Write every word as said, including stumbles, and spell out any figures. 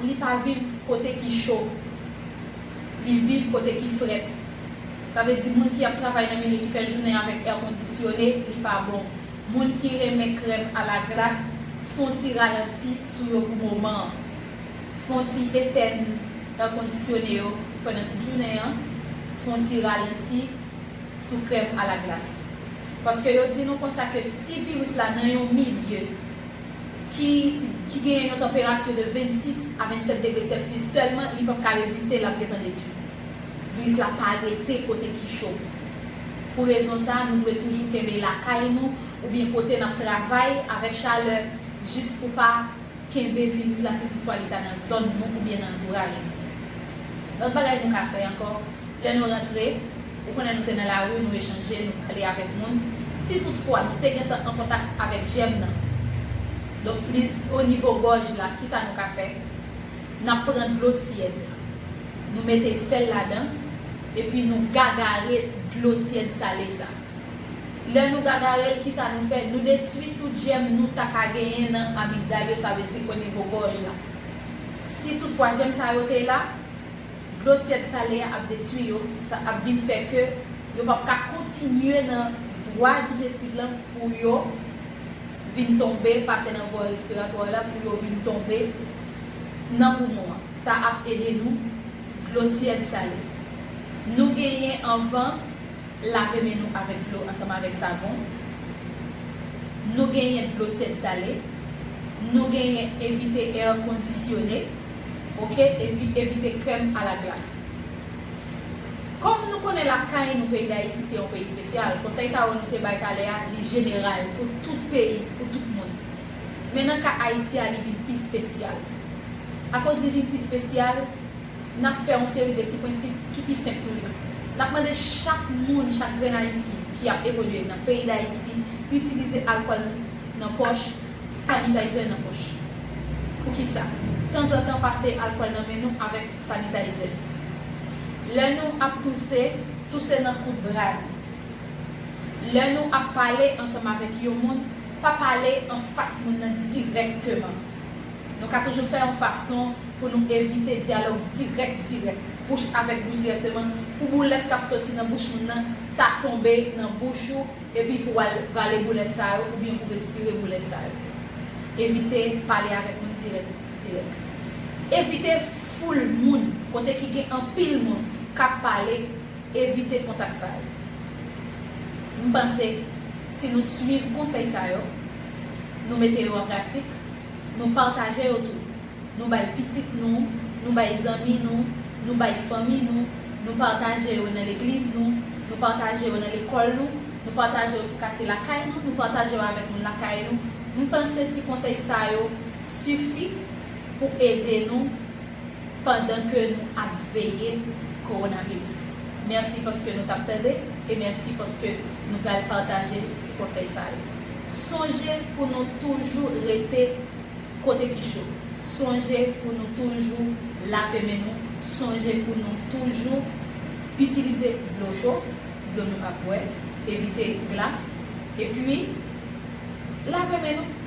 Li pa viv kote ki cho. Li viv kote ki frèt. Sa vle di moun ki ap travay nan milye ki fè jounen avèk è kondisyone, li pa bon. Moun ki renmen krèm alaglas, fè yon ti ralanti sou yo pou moman an. Fè yon ti etèn è kondisyone yo pandan tout jounen an. Fè yon ti ralanti sou krèm alaglas. Paske yo di nou konsa ke si viris la nan yon milye ki, ki genyen yon tanperati de vennsis a vennsèt degre Celsius sèlman, li p ap ka reziste, l ap gentan detwi. Viris la pa rete kote ki cho. Pou rezon sa, nou dwe toujou kenbe lakay nou oubyen kote n ap travay avèk chalè, jis pou pa kenbe viris la si toutfwa li ta nan zòn nou oubyen nan antouraj nou. Lòt bagay nou ka fè ankò, lè nou rantre, ou konnen nou te nan lari, nou echanje, nou pale avèk moun. Si toutfwa nou te gentan an kontak avèk jèm nan, donk li o nivo gòj la, kisa nou ka fè? N ap pran dlo tyèd, nou mete sèl ladan, epi nou gagare dlo tyèd sale sa. Lè nou gagare l, kisa nou fè? Nou detwi tout jèm nou ta ka genyen nan amigdal yo, sa vle di o nivo gòj la. Si toutfwa jèm sa yo te la, dlo tyèd sale a ap detwi yo, sa ap vin fè ke yo p ap ka kontinye nan vwa dijestif lan pou yo vin tonbe, pase nan vwa respiratwa la pou yo vin tonbe nan poumon an. Sa ap ede nou, dlo tyèd sale. Nou genyen anvan lave men nou avèk dlo ansanm avèk savon. Nou genyen dlo tyèd sale. Nou genyen evite è kondisyone, oke, epi evite krèm alaglas. Kòm nou konnen lakay nou, peyi Dayiti se yon peyi espesyal, konsèy sa yo nou te bay talè a, li jeneral pou tout peyi, pou tout moun. Men nan ka Ayiti a, li vin pi espesyal. Akoz li vin pi espesyal, n ap fè yon seri de ti prensip ki pi senp toujou. N ap mande chak moun, chak grenn Ayisyen ki ap evolye nan peyi Dayiti, itilize alkòl nan pòch, sanitizer nan pòch. Poukisa? Tanzantan pase alkòl nan men nou avèk sanitizer. Lè nou ap touse, touse nan kout bra nou. Lè nou ap pale ansanm avèk yon moun, pa pale anfas moun nan dirèkteman. Nou ka toujou fè yon fason pou nou evite dyalòg dirèk, dirèk, bouch avèk bouch dirèkteman, pou boulèt k ap soti nan bouch moun nan ta tonbe nan bouch ou, epi pou w al vale boulèt sa yo, oubyen pou respire boulèt sa yo. Evite pale avèk moun dirèk, dirèk. Evite foul moun, kote ki gen anpil moun k ap pale, evite kontak sa yo. M panse, si nou swiv konsèy sa yo, nou mete yo an pratik, nou pataje yo tou. Nou bay pitit nou, nou bay zanmi nou, nou bay fanmi nou, nou pataje yo nan legliz nou, nou pataje yo nan lekòl nou, nou pataje yo sou katye lakay nou, nou pataje yo avèk moun lakay nou. M panse ti konsèy sa yo sifi pou ede nou pandan ke nou ap veye kowonaviris. Mèsi paske nou t ap tande e mèsi paske nou pral pataje ti konsèy sa yo. Sonje pou nou toujou rete kote ki cho. Sonje pou nou toujou lave men nou. Sonje pou nou toujou itilize dlo cho, dlo nou ap bwè, evite glas. Epi, lave men nou.